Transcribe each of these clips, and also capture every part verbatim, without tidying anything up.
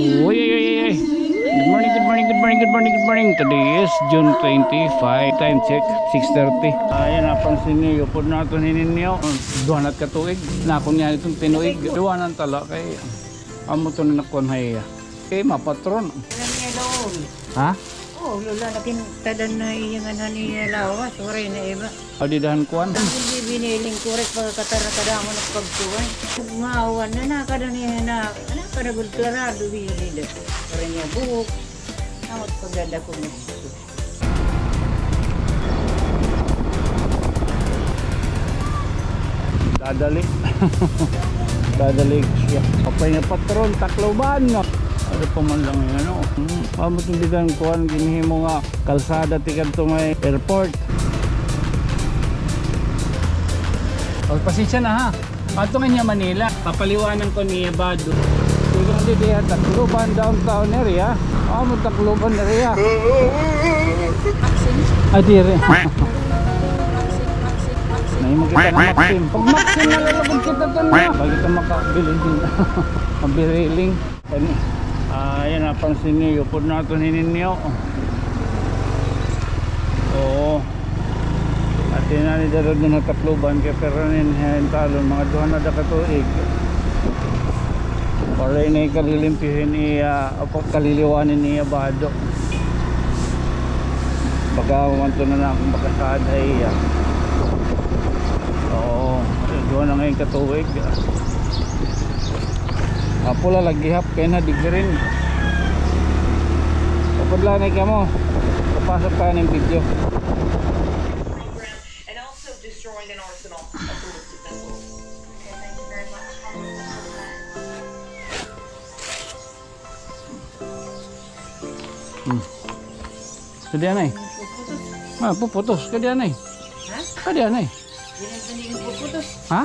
Uy, uy, uy, uy, uy. Good morning, good morning, good morning, good morning, good morning. Today is June twenty-five. Time check, six thirty. Ayan, napansin niyo, upod naton hini niyo. Duha na ka tuig. Nakon niya iton tinuig. Duha na tala kay amo to na nakuan ha iya. Kay mapatron. Ha? Oh, Lola, nakintadan na iya nga na niya lawas, waray na iba. Adi dahan kuan. Ang hindi biniling kurik, pagkakatara ka damo na pagkuan. Maawan na, nakada niya na, nakada gud klarado, biyalida. Waray niya buhok. Amot pagdadako na. Dadali. Dadali siya. Apay nga patron, Tacloban nga. Ano pa man lang yan, ano? Hmm, amo itong bigan kuan, ginhimo nga kalsada tikadto may airport. O, pasensya na, ha. Ato nga niya Manila, papaliwanan ko niya Bado. Siguro di diha Tacloban downtown area. Amo Tacloban area. Ah, diri. Nahimo kita nga Maxim. Pag Maxim, nalalabog kita doon na. Pag kita makabiling. Mabiling. Kani, ah, yan, napansin niyo, upod naton hini niyo. Oo. Ati na ni darad na Tacloban, kay pero nin hen talon, mga duha na da ka tuig. Waray na kalilimpyo hin iya, apo, kaliliwanin iya Bado. Baga, manto na na akong bakasada iya. Oo, duha na ngayon ka tuig. Ah, pula lagi hap kay na di green. Upod la ni kamo. Papasok pa ning video. And also destroying an arsenal of ballistic missiles. Okay, thank you very much. Hmm. Kadi anay. Ah, puputos. Kadi anay. Ha? Kadi anay. Yan ang sanding puputos. Ha?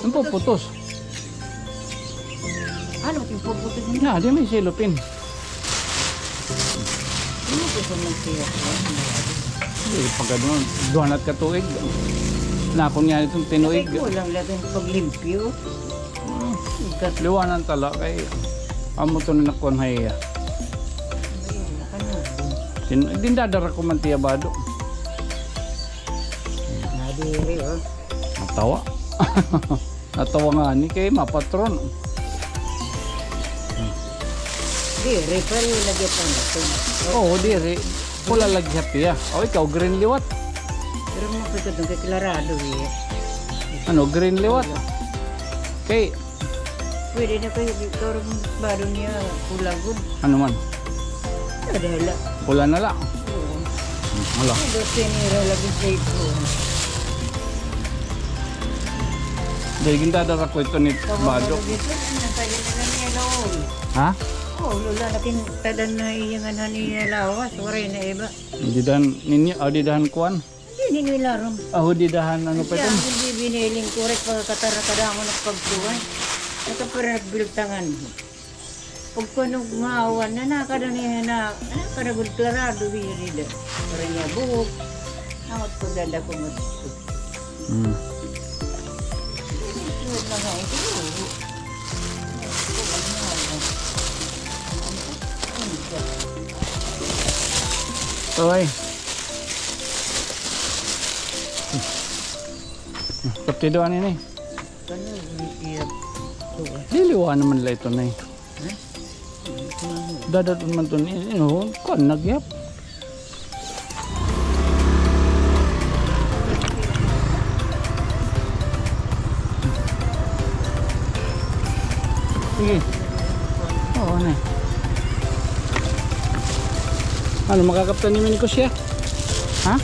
Ang puputos. Ano, yung puputos niya? Na, di may silopin. Ano po sa mga siya? Hindi, pag ano, duha na ka tuig. Nakon niya itong tinuig. Ay, kulang lang yung paglimpyo. Liwanan tala kay amo to na nakuan ha iya. Ayun, nakanubon. Din, din dadara ko man tiya Bado. Nadiri, oh. Natawa. Natawa nga ni kay mapatron. Diri, pero lagi pa natin. Oo, diri. Pula lagi ha tiya. O, ikaw, green liwat. Pero mo pa ito doon kay klarado, eh. Ano, green liwat? Kay pwede na kayo, di karong baro niya, pula gud. Ano man? Wala. Pula na la. Oo. Wala. Ay, dos tenira lagi sa ito. Dahil gintadara ko ito ni Bado. Dito, ano, tayo na lang niya, Lord. Ha? Oh, Lola, nakintadan na iya nga na niya lawas, waray na iba. Didahan ninyo, ah, didahan kuan? Hindi nila ron. Ah, didahan, ano pa ito? Hindi biniling kurik, pagkakatara ka damo na pagkuhan. Ito pa rin nagbiltangan. Pag kuno maawan na, nakada niya na, nakada gud klarado, biyalida. Waray niya buhok. Amot pagdadako mo. Hmm. Ito, mga ito. Oy. Kaptido ani ni. Liliwa naman la ito na eh. Dadat man to ni, you know, kuan nagyap. Sige. Oo, na. Ano, makakaptan ni Minikos siya? Ha?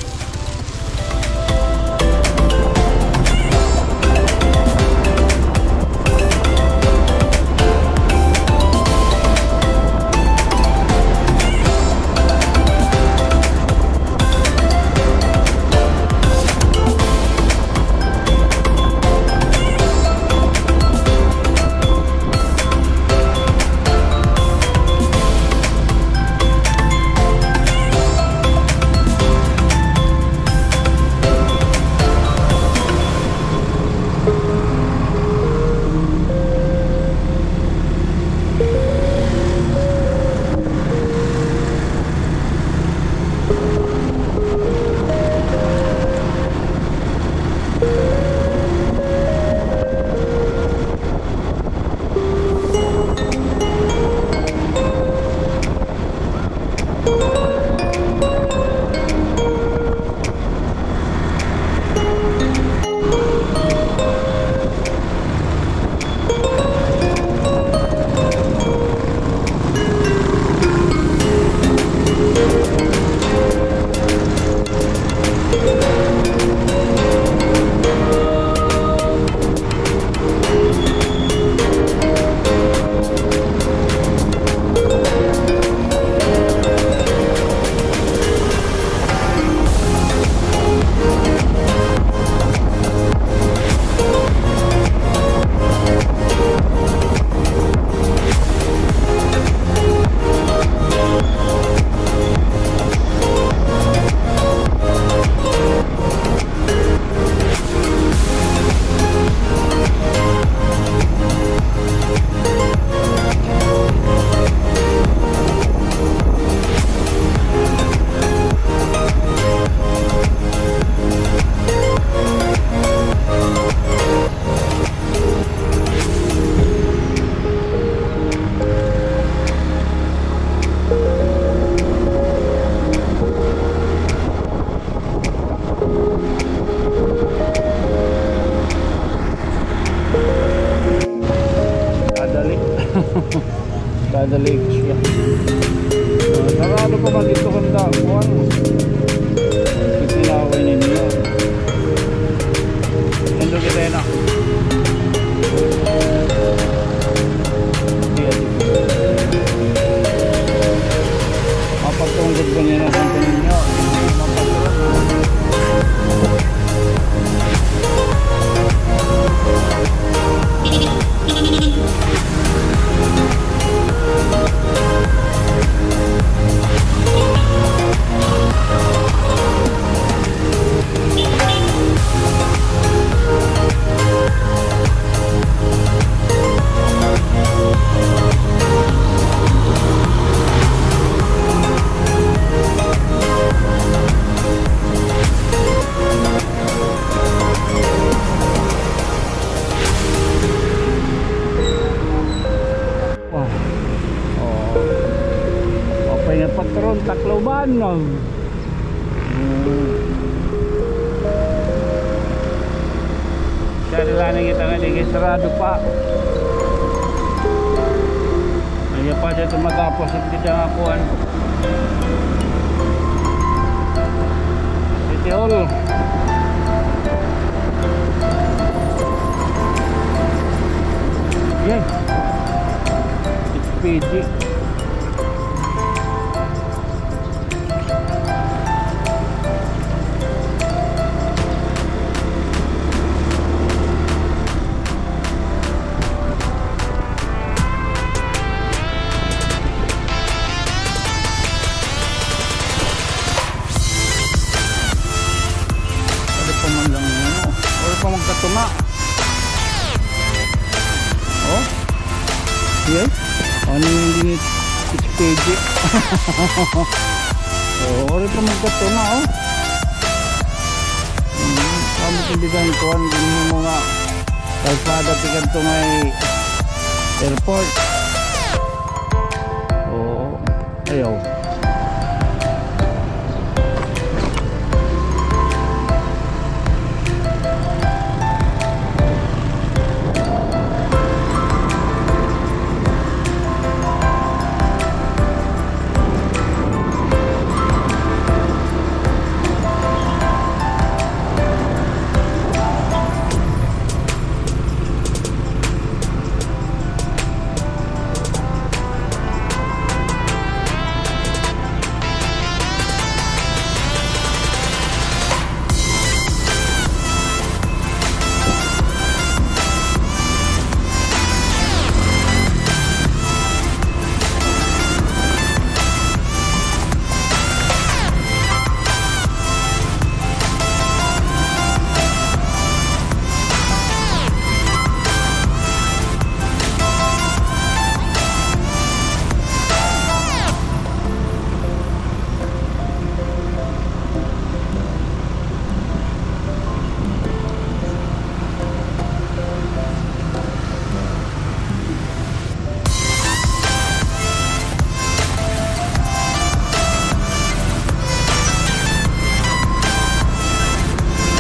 Dali ko siya. Ah, sarado pa man dito kanda kuan. Kitilaway ninyo. Nandun kita na. Mapatungkod pa niya na sa ninyo. Mapatungkod. Wow. Oh. Apay nga patron, Tacloban, no? Hmm. Siya nila nakita nga, di sarado pa. Ayaw pa dito matapos ang kita nga kuan. City Hall. Yan. H P G. Ano pa man lang yan, oh. Ano pa magkatuna? Oh? Yan? Ano yung ginit? H P G. Oh, ano pa magkatuna, oh? Hmm, kami sa bigang kuhan, yung mga kalsada, tikan to may airport. Oo. Ayaw.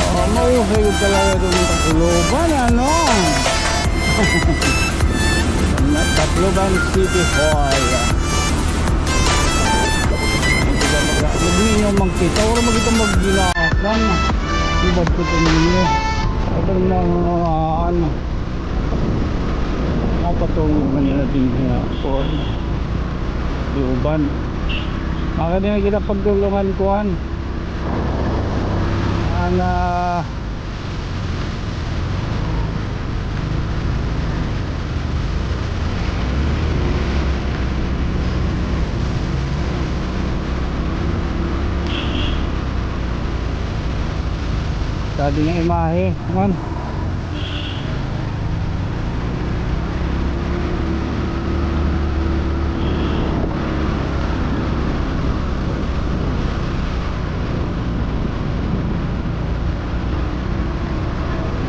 Oh, mahusay gud talaga itong Tacloban, ano? Tacloban City Hall. Hindi ninyo magkita, or magkita magginaakan. Ibad ko ito ninyo. Ito yung mga, ano, napatungod man nila din nga. Kuan. Di uban. Makadi na kita pagdulungan, kuan. Ang, ah, Tadi nga imahe, man.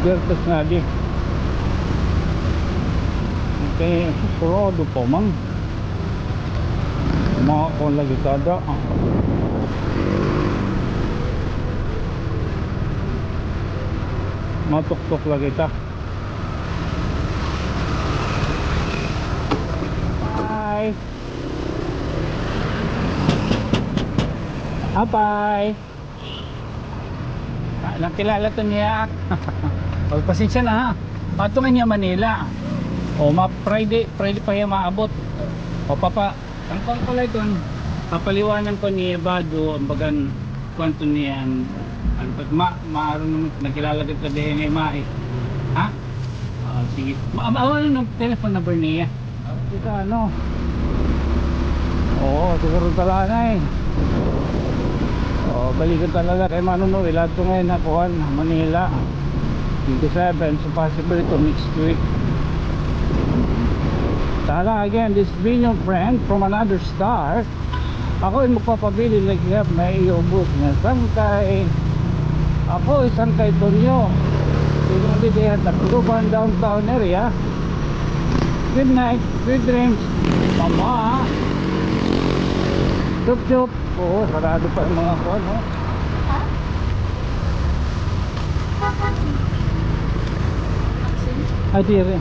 Bertas nga di. Okay, sigurado pa man. Mga kuan lagi kada. Matuktok lagi ta. Apay. Ah, nakilala to niya. O, pasensya na, ha. Patungan niya Manila. O, ma Friday, Friday pa hiya maabot. O, papa, ang pangpalay kon papaliwanan ko ni Bado, ang bagan, kuan to niya, an, an, ma, maaron naman, nakilala kita diha nga imahe. Ha? Ah, sige. Ma, ma, ano ang telephone number niya? Kita, ano? Oo, siguro tala na eh. Oo, balikan talaga kay Mano Noel. Adto ngayon ha kuan, Manila. Twenty-seven, so possible ito next week. Tala again, this being your friend from another star. Ako ay magpapabili, like, nga may iubos nga sangkay. Ako ay sangkay Tonyo. Ito nga dito yan, Tacloban downtown area. Good night, sweet dreams. Mama. Chup, chup. Oo, sarado pa ang mga kuwan, oh. Ha? Ay, diri.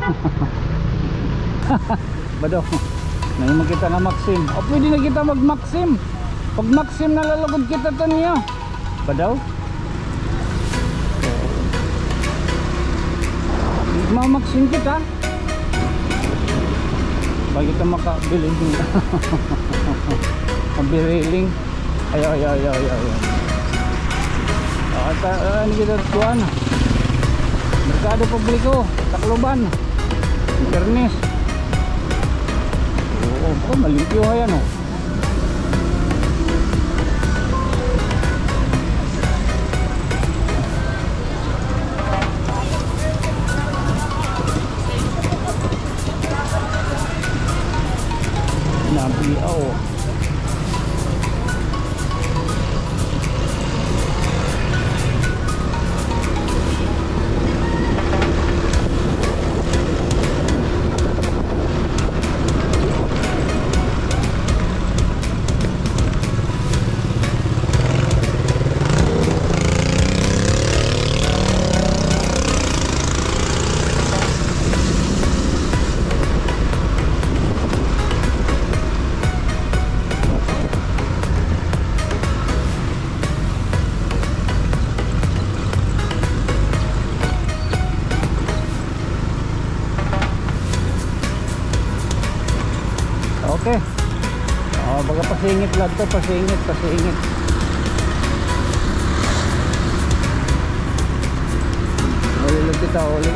Ba daw? Nahiman kita nga Maxim. O, pwede na kita mag-Maxim. Pag-Maxim na lalugod kita, Tonyo. Ba daw? Ma-Maxim kita. Ba kita makabiling? Mabiling. Ayaw, ayaw, ayaw, ayaw, ayaw. Ah, ta-, ah, ano kita, kuan? Merkado Publiko, Tacloban. Biyernes. Oo, oh, malimpyo nga yan, oh. Nabiaw. Okay. Oh, baga pasingit la ito, pasingit, pasingit. Uli la kita, uli.